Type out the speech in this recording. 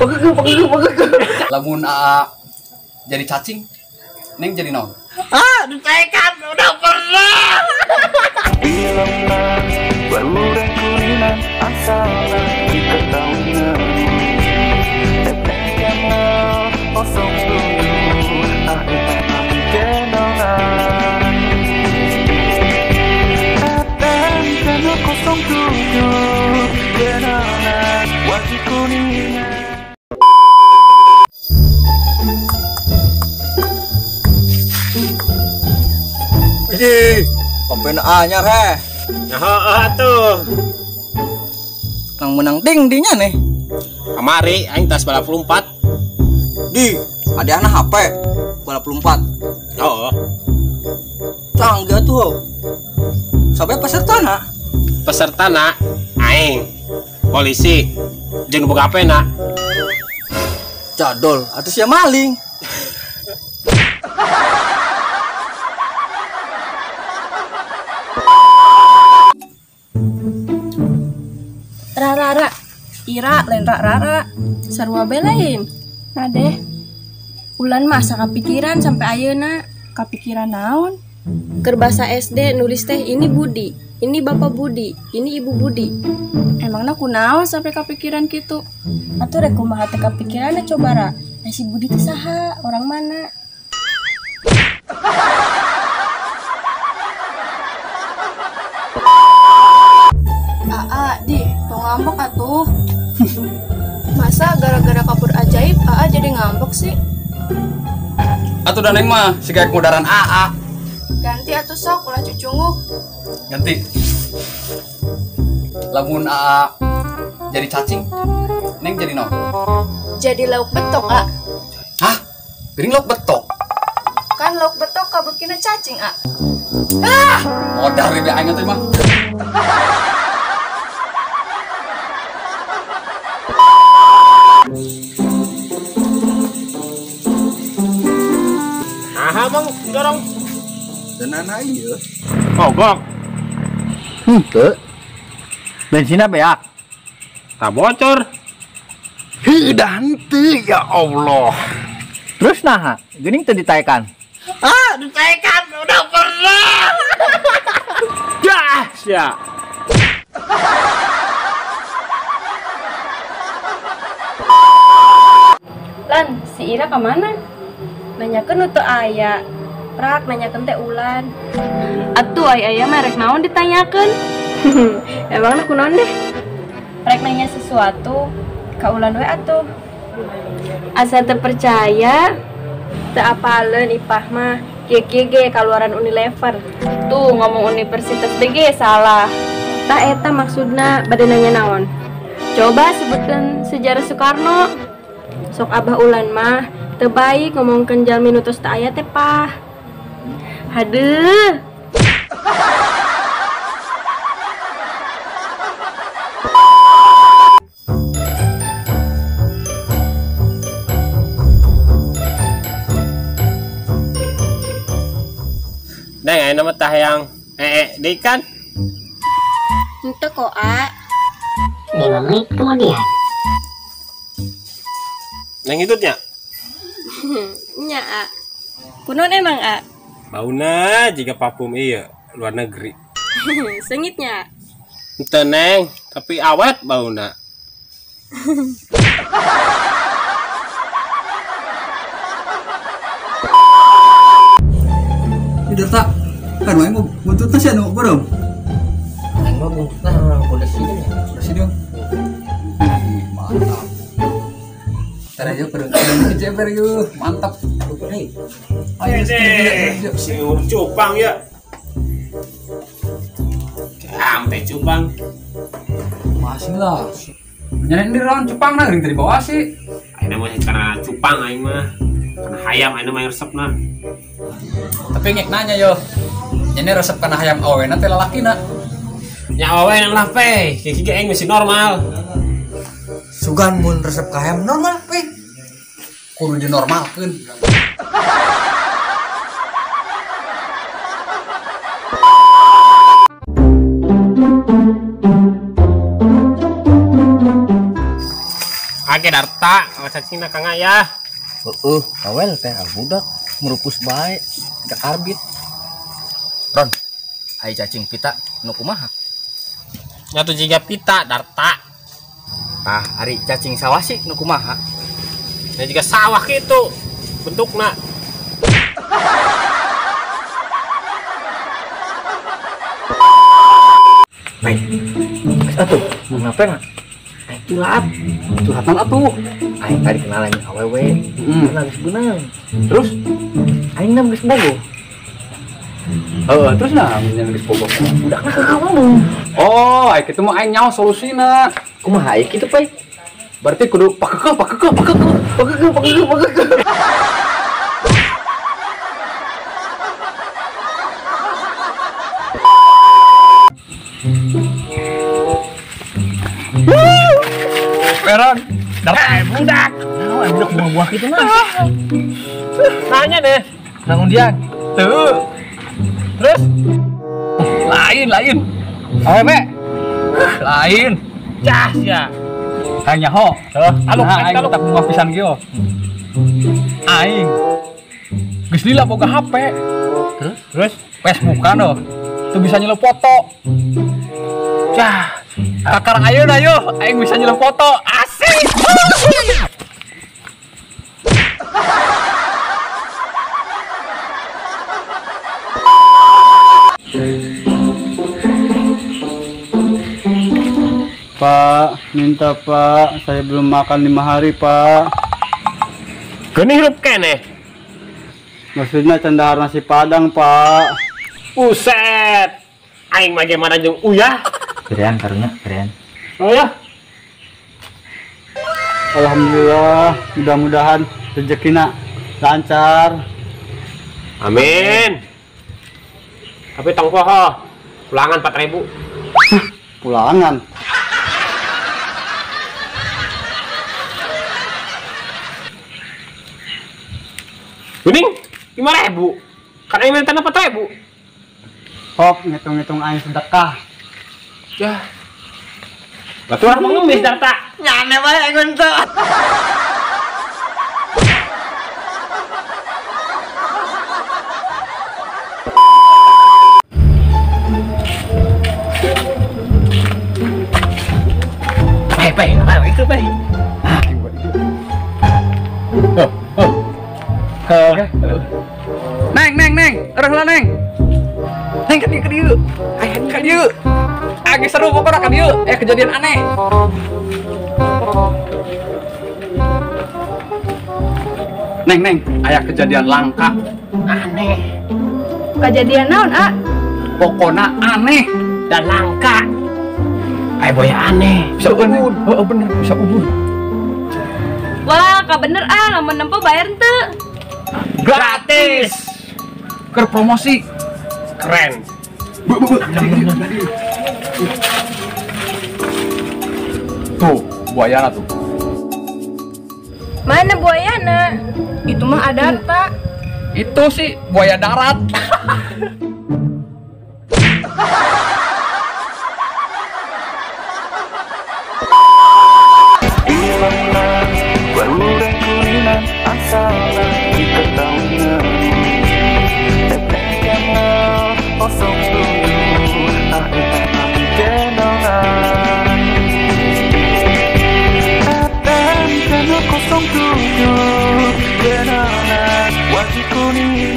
Pegege. Lamun AA jadi cacing, Neng jadi naon? Ah, dicaekan udah pernah. Ih, pemain anyar heh. Nah, atuh. Nang menang ding dinya nih. Kamari aing tas balap lompat. Di, ada anak HP balap lompat. Oh. Canggih tuh. Sampai peserta nak? Peserta nak aing. Polisi jeung boga HP nak. Jadol atau sia maling. Rara, Ira, lain Rara, sarua be lain. Nah deh, Ulan masa kepikiran sampai ayeuna. Kepikiran naon? Keur basa SD nulis teh ini Budi, ini Bapak Budi, ini Ibu Budi. Emangna kunaon sampai kepikiran kitu? Atuh rek kumaha teh kepikiranna coba ra. Nah si Budi teh saha, orang mana? Aa, di, tong ngambek atuh. Masa gara-gara kabur ajaib Aa jadi ngambek sih? Atuh da Neng mah siga modaran Aa. Ganti atuh sok ulah cucunguk. Ganti. Lamun Aa jadi cacing, Neng jadi naon? Jadi lauk betok, A. Hah? Geuning lauk betok? Kan lauk betok kabukina cacing, A. Ah, modar ieu aing atuh mah. Nah, bang, dorong. Tenana ieu. Mogok. Henteu. Bensinna beak. Tak bocor. Heuh, dah henteu ya Allah. Terus naha, geuning teu ditaekan. Ah, ditaekan udah pernah. Dah, sia. Lan, si Ira kemana? Nanyakeun nu teu aya. Prak nanyakeun teh Ulan. Atuh ai aya mah rek naon ditanyakeun? Emangna kunaon deh? Rek nanya sesuatu ka Ulan we atuh. Asa teu percaya, teu apaleun ipah mah. Kieu-kieu ge kaluaran Unilever. Tuh ngomong universitas BG salah. Tah eta maksudna bade nanya naon? Coba sebutkeun sejarah Soekarno. Sok Abah Ulan mah teu baik ngomongkeun jalmi nu tos teu aya teh pah. Haduh. Neng, ayeuna mah tah yang deui kan? Henteu kok, A. 5 menit kemudian. Neng hitutnya? Nya, A. Kunaon emang, A? Bauna jiga parfum ieu luar negeri. Sengitnya. Henteu, Neng, tapi awet bauna. Ini tak kan wae buntutna sia nu beureum. Aing mah buntutna orang polisi ya. Polisi dong. Mantap. Tara yuk beureum jeber yuk, mantap. Ayo deh, si cupang ya. Sampai cupang. Masih lah. Nyanyi di rawan cupang nah, geuning tadi bawa sih. Ayeuna mah karena cupang aing mah. Karena hayam ayeuna mah resepna. Tapi ngek nanya yo. Nyanyi resep kana hayam awena teh lalakina. Nya awena lah pe, kieu ge aing masih normal. Sugan mun resep ka hayam normal pe. Kudu dinormalkeun. Age darta, cacingna kang aya. Heeh, kawel teh budak merupus bae ke karbit. Ron, ai cacing pita nu kumaha? Nya tuh jiga pita darta. Tah, ari cacing sawah sih nu kumaha? Nya jiga sawah kitu bentukna. Baik. Atuh, mau ngapain? Aing curhat. Curhatan atuh. Aing tadi kenalan awewe. Heeh, geus beunang. Terus aing geus bogoh. Heeh, terus nah geus bogoh. Budakna ka kamu. Oh, ai kitu mah aing nyaho solusina. Kumaha ai kitu, Pai? Berarti kudu pakekeuh pakekeuh pakekeuh pakekeuh pakekeuh pakekeuh. Peron, dapat budak. Nah, budak buah-buah gitu mah. Nanya deh. Nang undian. Tuh. Terus lain lain. Awewe. Lain. Cah sia. Hayang nyaho. Heuh, aluk aing tetep buah pisan kieu. Aing. Geus lila boga HP. Terus? Terus Facebookan oh. Tuh bisa nyelep foto. Cah. Kakarang ayeuna yo, aing bisa nyelep foto. Asik. Pak, minta Pak, saya belum makan 5 hari Pak. Gini hirup keneh. Maksudnya cendahar nasi padang Pak. Buset, aing mah gimana jeung uyah. Berean karunya, berean. Oh ya. Alhamdulillah, mudah-mudahan rezekina lancar. Amin. Tapi tong poho, pulangan 4.000. Pulangan. Bening, 5.000. Kan aing minta 4.000. Hop, ngitung-ngitung aing sedekah. Ya. Batu orang mengemis darta. Nyane bae aing teu. Pai, pai, apa itu, pai? Ah, itu. Oh, oh. Neng, neng, neng, arah lah neng. Neng ka dieu, ka dieu. Aya ka dieu. Agi seru pokoknya ka dieu, kejadian aneh. Neng, neng, aya kejadian langka. Aneh. Kejadian naon, A? Pokoknya aneh dan langka. Aya boya aneh. Bisa ubun. Heeh, bener, bisa ubun. Wah, ka bener ah, lamun nempo bayar henteu. Gratis. Keur promosi. Keren. Bu, bu, bu. Tuh, buayana tuh. Mana buayana? Itu mah ada tak? Itu sih buaya darat. Wajib kuning.